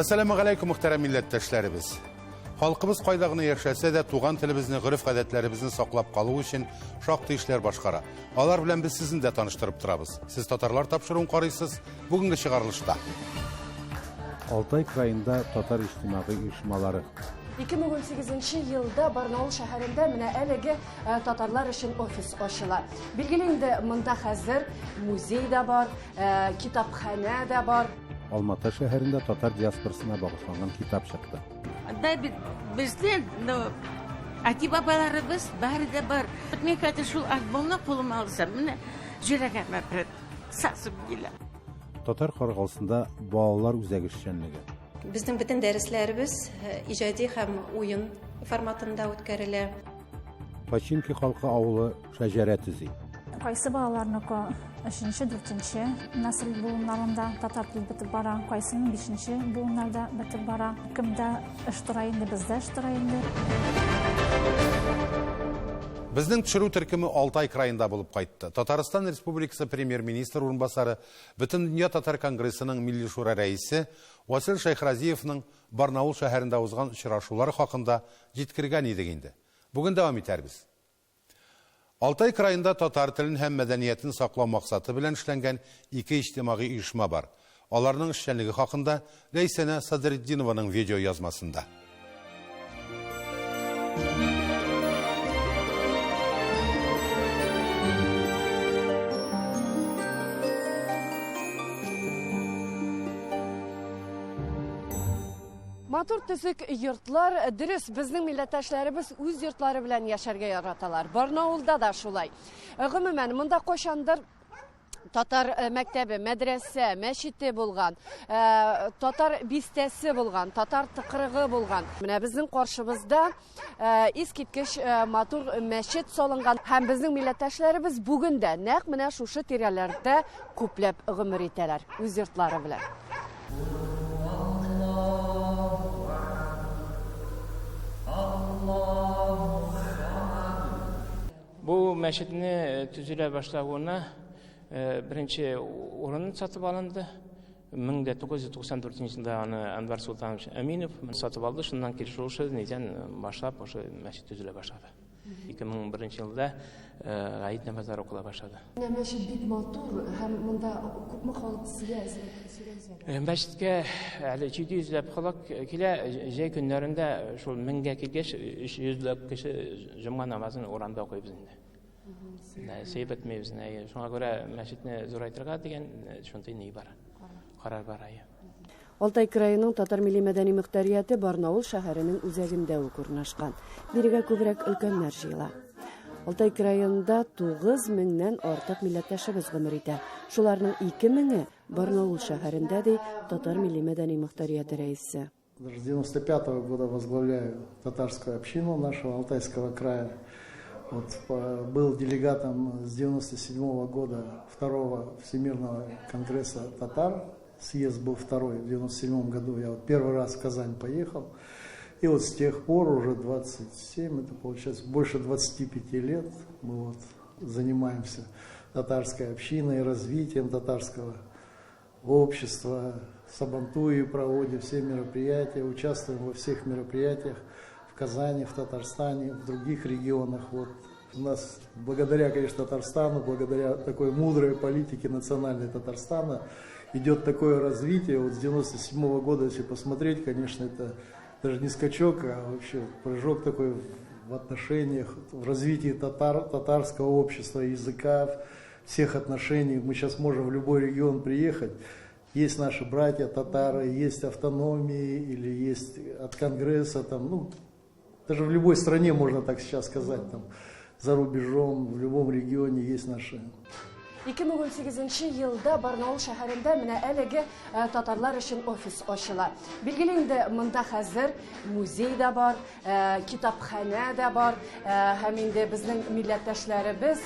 Әссәламу галәйкүм, мөхтәрәм милләттәшләребез. Халкыбыз кайда гына яшәсә дә, туган телебезне, гореф-гадәтләребезне саклап калу өчен шактый эшләр башкара. Алар белән без сезне дә таныштырып торабыз. Сез татарлар тапшыруын карыйсыз. Бүгенге чыгарылышта. Алтай краенда татар иҗтимагый оешмалары. 2018 елда Барнаул шәһәрендә менә әлеге э, татарлар өчен офис ачыла. Билгеле инде, монда хәзер музей да бар, э, китапханә дә бар. Алмата шәһәрендә татар диаспорасына багышланган китап чыкты. Анда бит безнең, ну, әти-бабаларыбыз бары да бар. Мин хәзер шул альбомны кулыма алсам, менә йөрәгемә бер сасып килә. Татар Каргалысында балалар үзәге эшчәнлеге. Безнең бөтен дәресләребез э, иҗади һәм уен форматында үткәрелә. Починки халкы авылы шәҗәрә төзи. Кайсы балаларныкы өченче, дүртенче нәсел буыннарында татар теле бетеп бара, кайсының бишенче буыннарда бетеп бара. Кемдә эш тора инде, бездә эш тора инде. Безнең төшерү төркеме Алтай краенда булып кайтты. Татарстан Республикасы премьер-министр урынбасары, Бөтендөнья татар конгрессының Милли шура рәисе Васил Шәйхразиевның Барнаул шәһәрендә узган очрашулар хакында җиткергән идек инде. Бүген дәвам итәрбез. Алтай краенда татар телен һәм мәдәниятен саклау максаты белән эшләнгән ике иҗтимагый оешма бар. Аларның эшчәнлеге хакында Ләйсәнә Садретдинованың видеоязмасында. Матур төзек йортлар, дөрес, безнең милләттәшләребез үз йортлары белән яшәргә яраталар. Барнаулда да шулай. Гомумән, монда кайчандыр татар э, мәктәбе, мәдрәсә, мәчете булган, э, татар бистәсе булган, татар тыкрыгы булган. Менә безнең каршыбызда э, искиткеч матур мәчет салынган һәм безнең милләттәшләребез бүген дә нәкъ менә шушы тирәләрдә күпләп гомер итәләр үз йортлары белән. Бу мәчетне төзелә башлавына беренче урын сатып алынды. 1994 елда аны Анвар Султанович Әминов сатып алды. Шуннан килеп шушы нидән башлап ошо мәчет төзелә башлады. 2001 елда гает намазлары укыла башлады. Менә мәчет бик матур һәм монда күпме халык сыя? Мәчеткә әле 700 ләп халык килә. Җәй көннәрендә шул меңгә килгәч 300 ләп кеше җомга намазын урамда укыйбыз инде. Сыеп бетмибез. Шуңа күрә мәчетне зурайтырга дигән шундый ни бар. Карар бар. Алтай краеның татар милли-мәдәни мөхтәрияте Барнаул шәһәренең үзәгендә үк урнашкан. Бирегә күбрәк өлкәннәр җыела. Алтай краенда 9 меңнән артык милләттәшебез гомер итә. Шуларның 2 меңе Барнаул шәһәрендә, ди татар милли-мәдәни мөхтәрияте рәисе. С 95 -го года возглавляю татарскую общину нашего Алтайского края. Вот, был делегатом с 97 -го года второго Всемирного конгресса татар. Съезд был второй в 97 году. Я вот первый раз в Казань поехал. И вот с тех пор уже 27, это получается больше 25 лет мы вот занимаемся татарской общиной, развитием татарского общества, Сабантуи проводим, все мероприятия, участвуем во всех мероприятиях в Казани, в Татарстане, в других регионах. Вот у нас, благодаря, конечно, Татарстану, благодаря такой мудрой политике национальной Татарстана, идет такое развитие. Вот с 97 -го года, если посмотреть, конечно, это даже не скачок, а вообще прыжок такой в отношениях, в развитии татарского общества, языка, всех отношений. Мы сейчас можем в любой регион приехать. Есть наши братья татары, есть автономии или есть от Конгресса, там, ну, даже в любой стране, можно так сейчас сказать, там, за рубежом, в любом регионе есть наши. 2018 елда Барнаул шәһәрендә менә әлеге э, татарлар өчен офис ачыла. Билгеле инде, монда хәзер музей да бар, э, китапханә дә бар, э, һәм инде безнең милләттәшләребез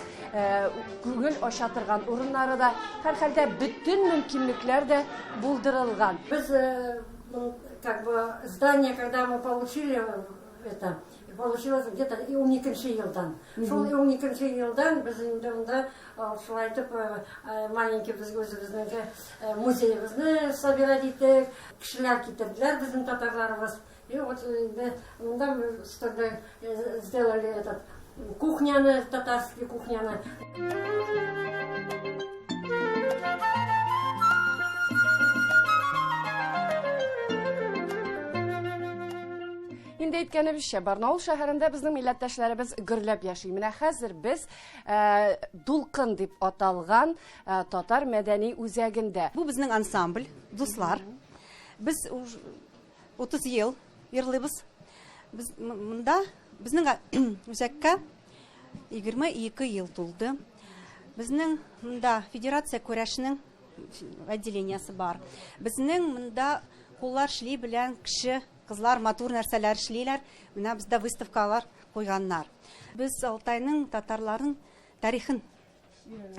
күңел ача торган урыннары да, һәрхәлдә бөтен мөмкинлекләр дә булдырылган. Без, ну, как бы здание, когда мы получили это, Получилось где-то 12 елдан. Шул 12 елдан без инде монда шулай итеп маленький без үзебезнең музеебызны собирать иттек. Кешеләр китерделәр безнең татарларыбыз. И вот инде монда тогда сделали этот кухняны, татарский кухняны. Инде әйткәнебезчә, Барнаул шәһәрендә безнең милләттәшләребез гөрләп яши. Менә хәзер без Дулкын дип аталган татар мәдәни үзәгендә. Бу безнең ансамбль, дуслар. Без 30 ел йырлыйбыз. Без монда безнең үзәккә 22 ел тулды. Безнең монда Федерация көрәшенең отделениесе бар. Безнең монда куллар шли белән кеше кызлар матур нәрсәләр эшлиләр. Менә бездә выставкалар куйганнар. Без Алтайның татарларын тарихын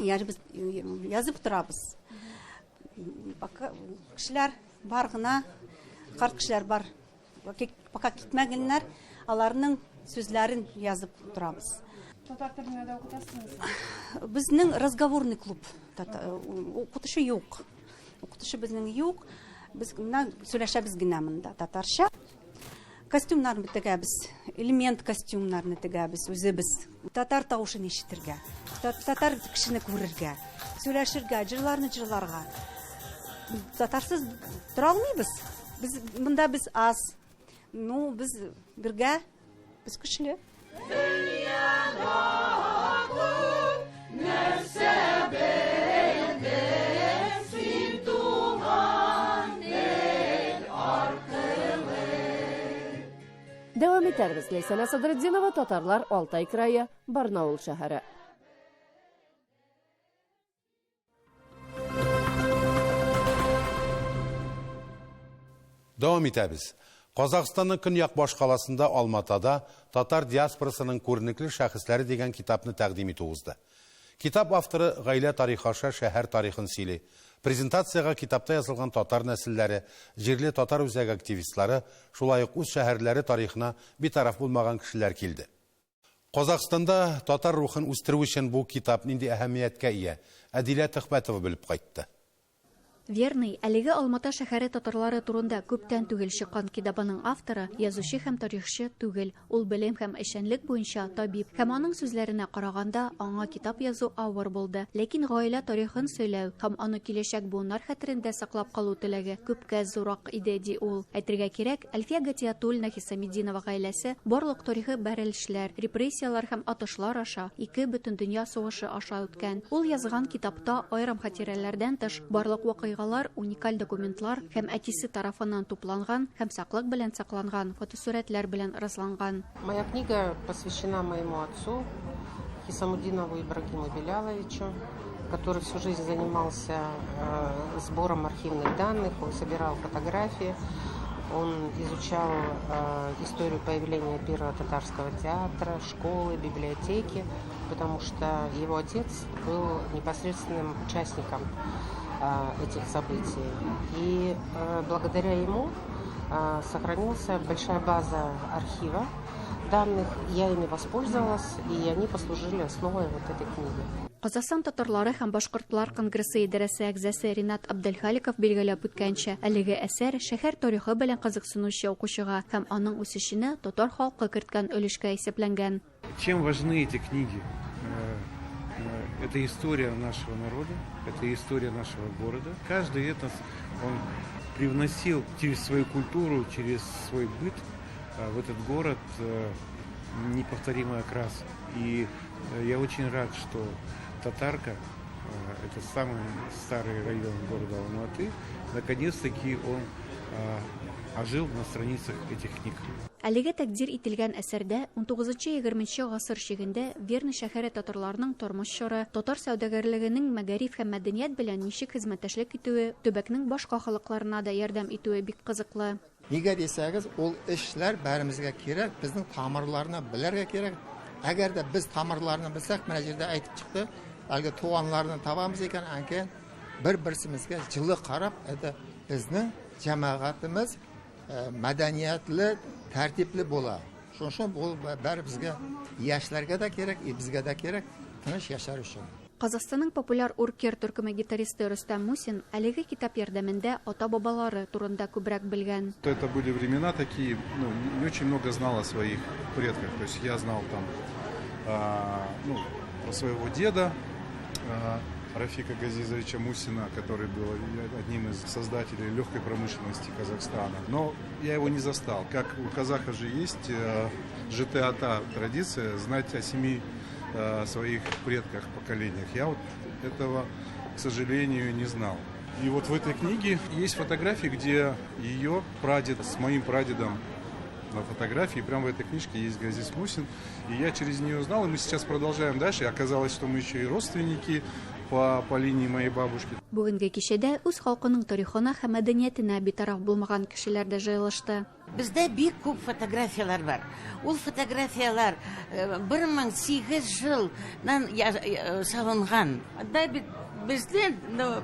язып торабыз. Пока кешеләр бар гына, карт кешеләр бар. Пока китмәгәннәр, аларның сүзләрен язып торабыз. Татар теленә дә укытасызмы? Безнең разговорный клуб. Укытучы юк. Укытучы безнең юк. Без менә сөйләшәбез генә монда татарча. Костюмнарны тегәбез, элемент костюмнарны тегәбез үзебез. Татар тавышын ишетергә, татар кешене күрергә, сөйләшергә, җырларны җырларга. Татарсыз тора алмыйбыз. Без монда без аз. Ну, без бергә, без көчле. Дөньяда күп нәрсә белдем син туган тел аркылы. Дәвам итәрбез. Ләйсәнә Садретдинова, Татарлар, Алтай крае, Барнаул шәһәре. Дәвам итәбез. Казахстанның көньяк башкаласында Алматада татар диаспорасының күренекле шәхесләре дигән китапны тәкъдим итү узды. Китап авторы гаилә тарихы аша шәһәр тарихын сөйли. Презентациягә китапта язылган татар нәселләре, җирле татар үзәге активистлары, шулай ук үз шәһәрләре тарихына битараф булмаган кешеләр килде. Казахстанда татар рухын үстерү өчен бу китап нинди әһәмияткә ия? Әдилә Төхбәтова белеп кайтты. Верный, әлеге Алмата шәһәре татарлары турында күптән түгел чыккан китабының авторы, язучы һәм тарихчы түгел. Ул белем һәм эшчәнлек буенча табиб. Һәм аның сүзләренә караганда, аңа китап язу авыр булды. Ләкин гаилә тарихын сөйләү һәм аны киләчәк буыннар хәтерендә саклап калу теләге күпкә зуррак иде, ди ул. Әйтергә кирәк, Әлфия Гатиятуллина Хисаметдинова гаиләсе барлык тарихи бәрелешләр, репрессияләр һәм атышлар аша, ике бөтендөнья сугышы аша үткән. Ул язган китапта аерым хатирәләрдән тыш, барлык вакыйгалар, уникаль документлар һәм әтисе тарафыннан тупланган һәм саклык белән сакланган фотосурәтләр белән расланган. Моя книга посвящена моему отцу Хисамутдинову Ибрагиму Беляловичу, который всю жизнь занимался сбором архивных данных, он собирал фотографии, он изучал историю появления первого татарского театра, школы, библиотеки, потому что его отец был непосредственным участником этих событий. И благодаря ему сохранился большая база архива данных. Я ими воспользовалась, и они послужили основой вот этой книги. Казахстан татарлары һәм башкортлар конгрессы идарәсе әгъзасы Ринат Абделхаликов билгеләп үткәнчә, әлеге әсәр шәһәр тарихы белән кызыксынучы укучыга һәм аның үсешенә татар халкы керткән өлешкә исәпләнгән. Чем важны эти книги? Это история нашего народа, это история нашего города. Каждый этнос, он привносил через свою культуру, через свой быт в этот город неповторимый окрас. И я очень рад, что Татарка, это самый старый район города Алматы, наконец-таки он ожил на страницах этих книг. Әлеге тәкъдир ителгән әсәрдә 19-20 гасыр чигендә Верный шәһәре татарларының тормыш чоры, татар сәүдәгәрлегенең мәгариф һәм мәдәният белән ничек хезмәттәшлек итүе, төбәкнең башка халыкларына да ярдәм итүе бик кызыклы. Нигә дисәгез, ул эшләр бәремезгә кирәк, безнең тамырларны белергә кирәк. Әгәр дә без тамырларны белсәк, менә җирдә әйтеп чыкты, әлге туганнарны табамыз икән, әнкәй бер-берсебезгә җылы карап, это безнең җәмәгатебез мәдәниятле, тәртипле була. Шуның өчен ул бәре безгә яшьләргә дә кирәк, и безгә дә кирәк, тыныч яшәр өчен. Казахстанның популяр Уркер төркеме гитаристы Рөстәм Мусин әлеге китап ярдәмендә ата-бабалары турында күбрәк белгән. Это были времена такие, ну, не очень много знал о своих предках. То есть я знал там, ну, про своего деда, Рафика Газизовича Мусина, который был одним из создателей легкой промышленности Казахстана. Но я его не застал. Как у казахов же есть жеті-ата традиция знать о семи своих предках, поколениях. Я вот этого, к сожалению, не знал. И вот в этой книге есть фотографии, где ее прадед с моим прадедом на фотографии. Прямо в этой книжке есть Газиз Мусин. И я через нее узнал, и мы сейчас продолжаем дальше. И оказалось, что мы еще и родственники по линии моей бабушки. Бүгенге кичәдә үз халкының тарихына һәм мәдәниятенә битараф булмаган кешеләр дә җыелышты. Бездә бик күп фотографияләр бар. Ул фотографияләр 1800 елдан салынган. Да бит бездә, ну,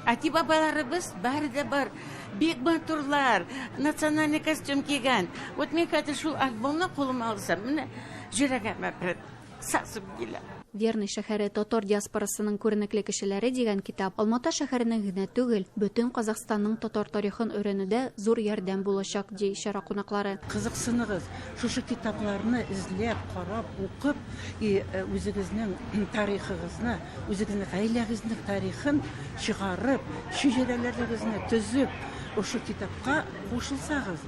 әти-бабаларыбыз бары да бар. Бик матурлар, национальный костюм кигән. Вот мин хәзер шул альбомны кулыма алсам, менә йөрәгемә бер сасып килә. Верный шәһәре татар диаспорасының күренекле кешеләре дигән китап Алмата шәһәренең генә түгел, бөтен Казахстанның татар тарихын өйрәнүдә зур ярдәм булачак, ди чара кунаклары. Кызыксыныгыз, шушы китапларны эзләп, карап, укып, и үзегезнең тарихыгызны, үзегезнең гаиләгезнең тарихын чыгарып, шәҗәрәләрегезне төзеп, ошо китапка кушылсагыз,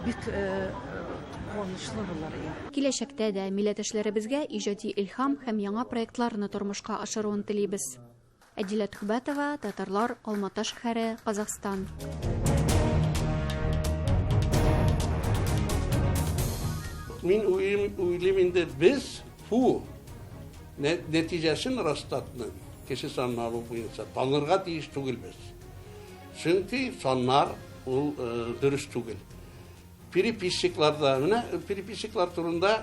бик куанычлы булыр иде. Киләчәктә дә милләттәшләребезгә иҗади илһам һәм яңа проектларны тормышка ашыруын телибез. Әдилә Түхбәтова, Татарлар, Алмата шәһәре, Казахстан. Мин уйлыйм инде, без бу нәтиҗәсен Росстатның кеше санын алу буенча танырга тиеш түгелбез. Чөнки саннар ул дөрес түгел. Переписчикларда, менә переписчиклар турында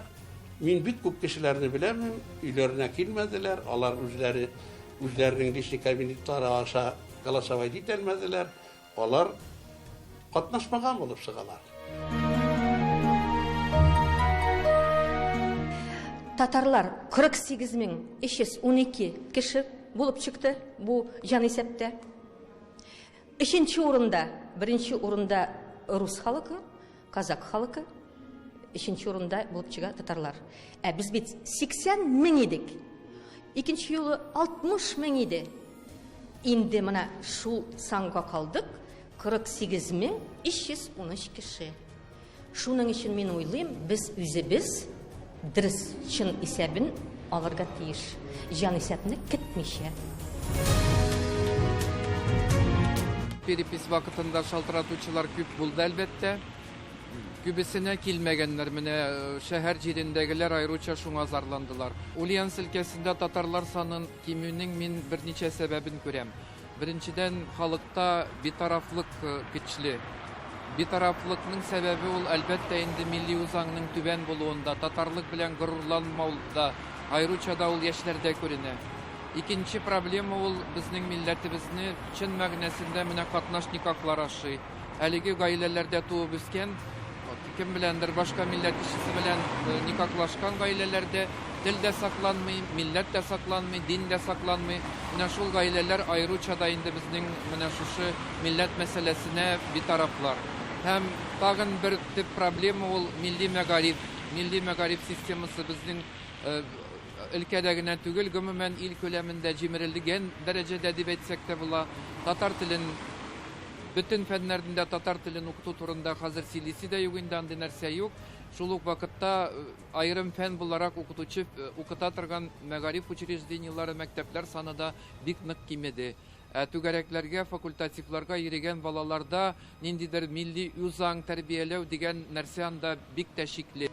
мин бик күп кешеләрне беләм, өйләренә килмәделәр, алар үзләре үзләренең личный кабинетлары аша голосовать итәлмәделәр, алар катнашмаган булып чыгалар. Татарлар 48 312 кеше булып чыкты бу җанисәптә. Өченче урында, беренче урында рус халкы, казак халкы, өченче урында булып чыга татарлар. Ә без бит 80 мең идек. Икенче юлы 60 мең иде. Инде менә шул санга калдык, 48 мең 313 кеше. Шуның өчен мин уйлыйм, без үзебез дөрес чын исәбен алырга тиеш. Җанисәпне көтмичә. Перепись вакытында шалтыратучылар күп булды, әлбәттә. Күбесенә килмәгәннәр, менә шәһәр җирендәгеләр аеруча шуңа зарландылар. Ульяновск өлкәсендә татарлар санын кимүнең мин берничә сәбәбен күрәм. Беренчедән, халыкта битарафлык көчле. Битарафлыкның сәбәбе ул, әлбәттә, инде милли үзаңның түбән булуында, татарлык белән горурланмауда, аеруча да ул яшьләрдә күренә. Икенче проблема ул безнең милләтебезне чын мәгънәсендә менә катнаш никахлар ашый. Әлеге гаиләләрдә туып үскән, кем беләндер башка милләт кешесе белән никахлашкан гаиләләрдә тел дә сакланмый, милләт тә сакланмый, дин дә сакланмый. Менә шул гаиләләр аеруча да инде безнең менә шушы милләт мәсьәләсенә битарафлар. Һәм тагын бер төп проблема ул милли мәгариф. Милли мәгариф системасы безнең өлкәдә генә түгел, гомумән ил күләмендә җимерелгән дәрәҗәдә дип әйтсәк тә була. Татар телен бөтен фәннәрдә татар телен укыту турында хәзер сөйлисе дә юк инде, андый нәрсә юк. Шул ук вакытта аерым фән буларак укытучы укыта торган мәгариф учреждениеләре, мәктәпләр саны да бик нык кимеде. Ә түгәрәкләргә, факультативларга йөрегән балаларда ниндидер милли үзаң тәрбияләү дигән нәрсә анда бик тә шикле.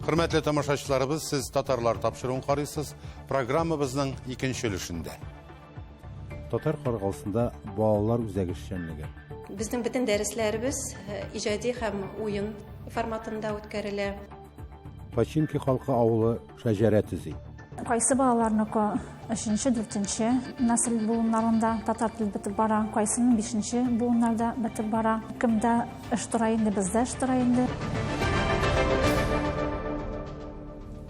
Хөрмәтле тамашачыларыбыз, сез Татарлар тапшыруын карыйсыз. Программабызның икенче өлешендә. Татар Каргалысында балалар үзәге эшчәнлеге. Безнең бөтен дәресләребез иҗади һәм уен форматында үткәрелә. Починки халкы авылы шәҗәрә төзи. Кайсы балаларныкы өченче, дүртенче нәсел буыннарында татар теле бетеп бара, кайсының бишенче буыннарда бетеп бара. Кемдә эш тора инде, бездә эш тора инде.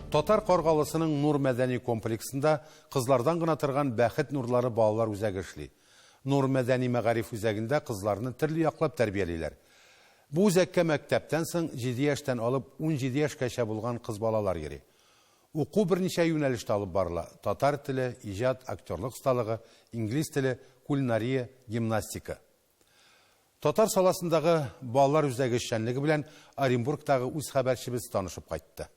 Татар Каргалысының Нур мәдәни комплексында кызлардан гына торган Бәхет нурлары балалар үзәге эшли. Нур мәдәни-мәгариф үзәгендә кызларны төрле яклап тәрбиялиләр. Бу үзәккә мәктәптән соң җиде яшьтән алып 17 яшькәчә булган кыз балалар йөри. Уку берничә юнәлештә алып барыла, татар теле, иҗат, актерлык осталыгы, инглиз теле, кулинария, гимнастика. Татар саласындагы балалар үзәге эшчәнлеге белән Оренбургтагы үз хәбәрчебез танышып кайтты.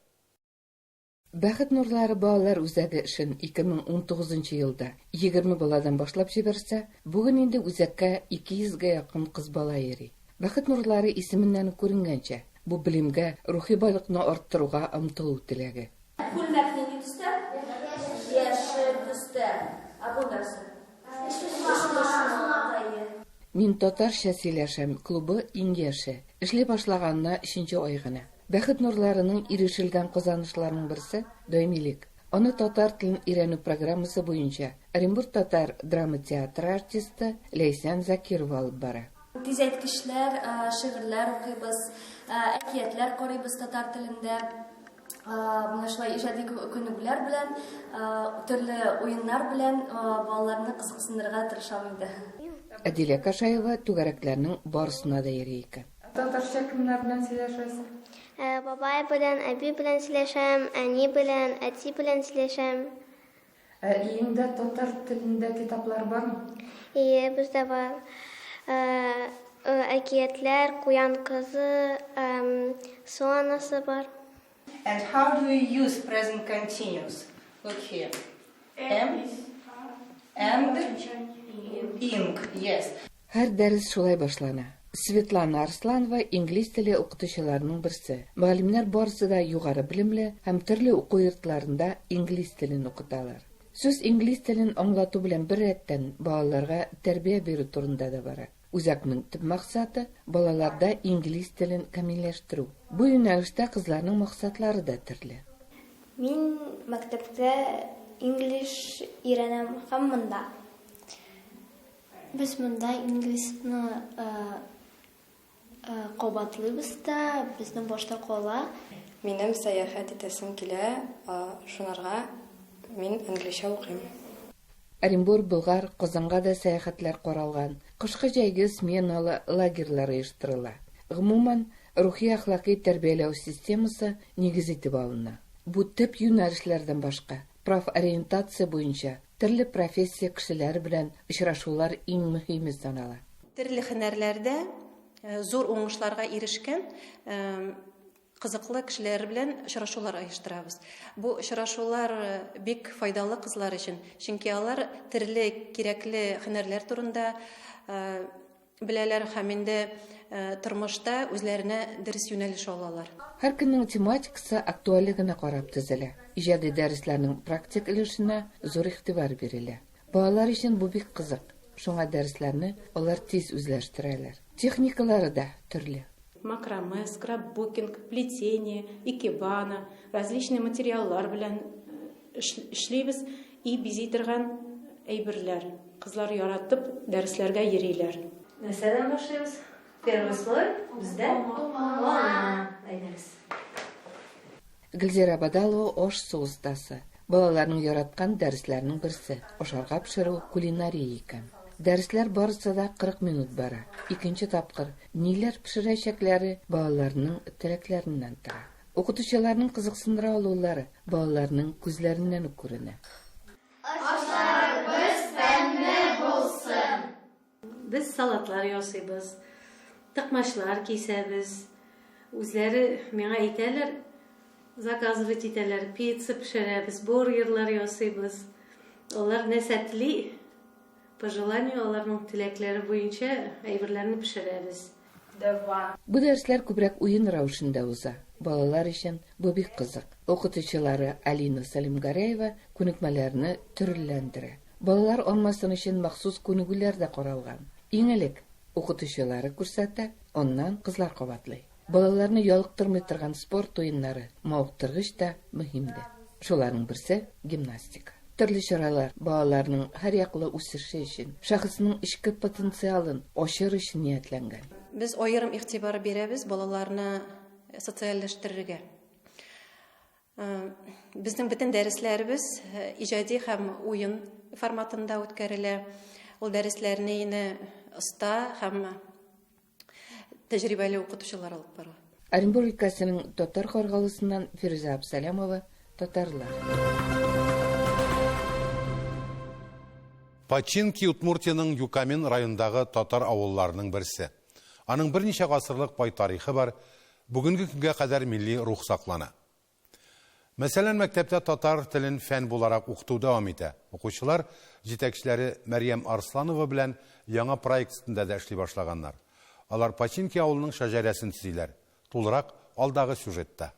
Бәхет нурлары балалар үзәге эшен 2019 нчы елда 20 баладан башлап җибәрсә, бүген инде үзәккә 200 гә якын кыз бала йөри. Бәхет нурлары исеменнән үк күренгәнчә, бу белемгә, рухи байлыкны арттыруга омтылу теләге. Күлмәк нинди төстә? Яшел төстә. Ә бу нәрсә? Өчпочмак, әйе. Мин татарча сөйләшәм клубы иң яше, эшли башлаганына өченче ай гына. Бәхет нурларының ирешелгән казанышларының берсе, даимилек. Аны татар телен өйрәнү программасы буенча Оренбург татар драма театры артисты Ләйсән Закирова алып бара. Тизәйткечләр, шигырьләр укыйбыз, әкиятләр карыйбыз татар телендә. Менә шулай иҗади күнегүләр белән, төрле уеннар белән балаларны кызыксындырырга тырышам инде. Әдилә Кашаева түгәрәкләрнең барысына да йөри икән. Татарча кемнәр белән сөйләшәсең? Бабай белән, әби белән сөйләшәм, әни белән, әти белән сөйләшәм. Ә өеңдә татар телендә китаплар бармы? Ие, бездә бар. Әкиятләр, Куян кызы, Су анасы бар. And how do you use present continuous? Look here. Am, and, ing, yes. Һәр дәрес шулай башлана. Светлана Арсланова инглиз теле укытучыларының берсе. Мөгаллимнәр барысы да югары белемле һәм төрле уку йортларында инглиз телен укыталар. Сүз инглиз телен аңлату белән беррәттән балаларга тәрбия бирү турында да бара. Үзәкнең төп максаты, балаларда инглиз телен камилләштерү. Бу юнәлештә кызларның максатлары да төрле. Мин мәктәптә инглиз өйрәнәм һәм монда. Без монда инглизны кабатлыйбыз да, безнең башта кала. Минем сәяхәт итәсем килә, шунарга мин англича укыйм. Оренбург, Болгар, Казанга да сәяхәтләр каралган, кышкы-җәйге сменалы лагерьлар оештырыла. Гомумән, рухи-әхлакый тәрбияләү системасы нигез итеп алына. Бу төп юнәлешләрдән башка, профориентация буенча төрле профессия кешеләре белән очрашулар иң мөһиме санала. Төрле һөнәрләрдә зур уңышларга ирешкән кызыклы кешеләр белән очрашулар оештырабыз. Бу очрашулар бик файдалы кызлар өчен, чөнки алар төрле кирәкле һөнәрләр турында беләләр һәм инде тормышта үзләренә дөрес юнәлеш алалар. Һәр көннең тематикасы актуальлегенә карап төзелә. Иҗади дәресләрнең практик өлешенә зур игътибар бирелә. Балалар өчен бу бик кызык, шуңа дәресләрне алар тиз үзләштерәләр. Техникалары да төрле. Макраме, скрапбукинг, плетение, икебана, различный материаллар белән эшлибез и бизи торган әйберләр. Кызлар яратып дәресләргә йөриләр. Нәрсәдән башлыйбыз? Первый слой бездә алма. Әйдәгез. Гөлзирә Бадалова аш-су остасы. Балаларның яраткан дәресләренең берсе, ашарга пешерү, кулинария икән. Дәресләр барысы да 40 минут бара. Икенче тапкыр ниләр пешерәчәкләре балаларның теләкләреннән тора. Укытучыларның кызыксындыра алулары балаларның күзләреннән үк күренә. Ашларыбыз тәмле булсын! Без салатлар ясыйбыз, токмачлар кисәбез. Үзләре миңа әйтәләр, заказывать итәләр, пицца пешерәбез, бургерлар ясыйбыз. Алар нәрсә тели, по желанию аларның теләкләре буенча әйберләрне пешерәбез. Два. Бу дәресләр күбрәк уен рәвешендә уза. Балалар өчен бу бик кызык. Укытучылары Алина Сәлимгәрәева күнекмәләрне төрлеләндерә. Балалар армасын өчен махсус күнегүләр дә каралган. Иң элек укытучылары күрсәтә, аннан кызлар кабатлый. Балаларны ялыктырмый торган спорт уеннары мавыктыргыч та, мөһим дә. Шуларның берсе, гимнастика. Төрле чаралар балаларның һәрьяклы үсеше өчен, шәхеснең эчке потенциалын ачыр өчен ниятләнгән. Без аерым игътибар бирәбез балаларны социальләштерергә. Безнең бөтен дәресләребез иҗади һәм уен форматында үткәрелә. Ул дәресләрне инде оста һәм тәҗрибәле укытучылар алып бара. Оренбург өлкәсенең Татар Каргалысыннан Фирүзә Абсалямова, Татарлар. Починки Удмуртиянең Юкамен районындагы татар авылларының берсе. Аның берничә гасырлык бай тарихы бар, бүгенге көнгә кадәр милли рух саклана. Мәсәлән, мәктәптә татар телен фән буларак укыту дәвам итә. Укучылар җитәкчеләре Мәрьям Арсланова белән яңа проект өстендә дә эшли башлаганнар. Алар Починки авылының шәҗәрәсен төзиләр. Тулырак алдагы сюжетта.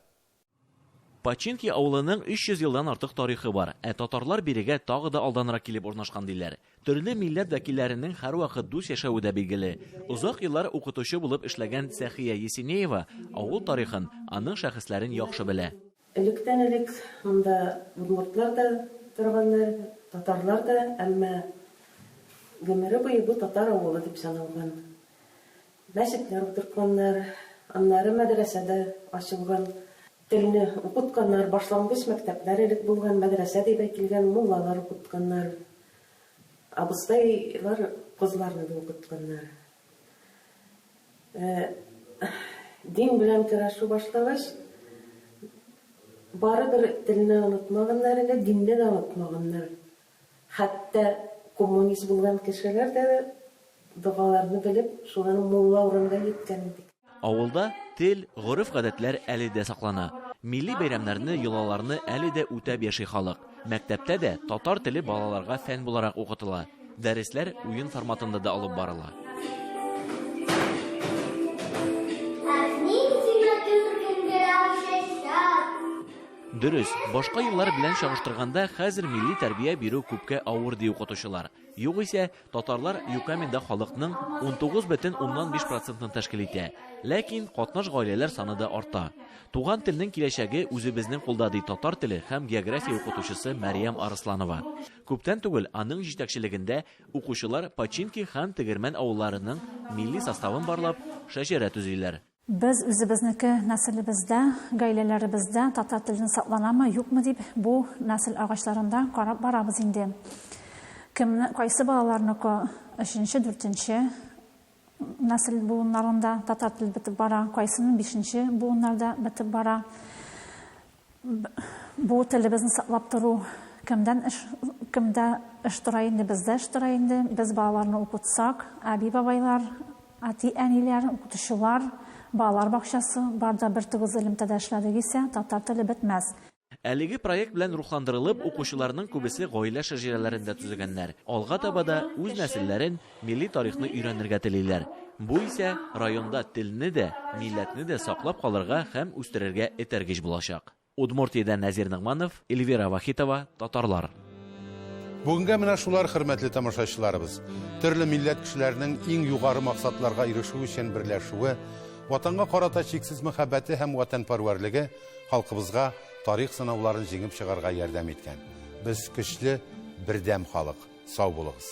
Починки авылының 300 елдан артык тарихы бар, ә татарлар бирегә тагы да алданрак килеп урнашкан диләр. Төрле милләт вәкилләренең һәрвакыт дус яшәве дә билгеле. Озак еллар укытучы булып эшләгән Сәхия Есенеева авыл тарихын, аның шәхесләрен яхшы белә. Электән-элек монда удмуртлар да торганнар, татарлар да, әмма гомере буе бу татар авылы дип саналган. Мәчетләр утыртканнар, аннары мәдрәсә дә ачылган. Телне укытканнар, башлангыч мәктәпләр элек булган, мәдрәсә дип әйтелгән, муллалар укытканнар. Абыстайлар кызларны да укытканнар. Дин белән көрәшү башлагач, барыбер телне онытмаганнар әле, динне дә онытмаганнар. Хәтта коммунист булган кешеләр дә догаларны белеп, шуларны мулла урынга йөрткән идек. Авылда тел, гореф-гадәтләр әле дә саклана. Милли бәйрәмнәрне, йолаларны әле дә үтәп яши халык. Мәктәптә дә татар теле балаларга фән буларак укытыла. Дәресләр уен форматында да алып барыла. Дөрес, башка еллар белән чагыштырганда, хәзер милли тәрбия бирү күпкә авыр, ди укытучылар. Югыйсә, татарлар Юкаменда халыкның 19,5 процентын тәшкил итә. Ләкин катнаш гаиләләр саны да арта. Туган телнең киләчәге үзебезнең кулда, ди татар теле һәм география укытучысы Мәрьям Арысланова. Күптән түгел аның җитәкчелегендә укучылар Починки һәм Тегермән авылларының милли составын барлап, шәҗәрә төзиләр. Без үзебезнеке нәселебездә, гаиләләребездә татар телен сакланамы, юкмы дип бу нәсел агачларында карап барабыз инде. Кемне, кайсы балаларныкы өченче, дүртенче нәсел буыннарында татар теле бетеп бара, кайсының бишенче буыннарда бетеп бара. Бу телебезне саклап тору кемдән эш, кемдә эш тора инде, бездә эш тора инде. Без балаларны укытсак, әби-бабайлар, әти-әниләр, укытучылар, балалар бакчасы бар да бер тыгыз элемтәдә эшләдек исә, татар теле бетмәс. Әлеге проект белән рухландырылып, укучыларның күбесе гаилә шәҗәрәләрен дә төзегәннәр. Алга таба да үз нәселләрен, милли тарихны өйрәнергә телиләр. Бу исә районда телне дә, милләтне дә саклап калырга һәм үстерергә этәргеч булачак. Удмуртиядән Нәзир Ногманов, Эльвира Вахитова, Татарлар. Бүгенгә менә шулар, хөрмәтле тамашачыларыбыз. Төрле милләт кешеләренең иң югары максатларга ирешү өчен берләшүе, Ватанга карата чиксез мәхәббәте һәм ватанпәрвәрлеге халкыбызга тарих сынауларын җиңеп чыгарга ярдәм иткән. Без көчле, бердәм халык. Сау булыгыз.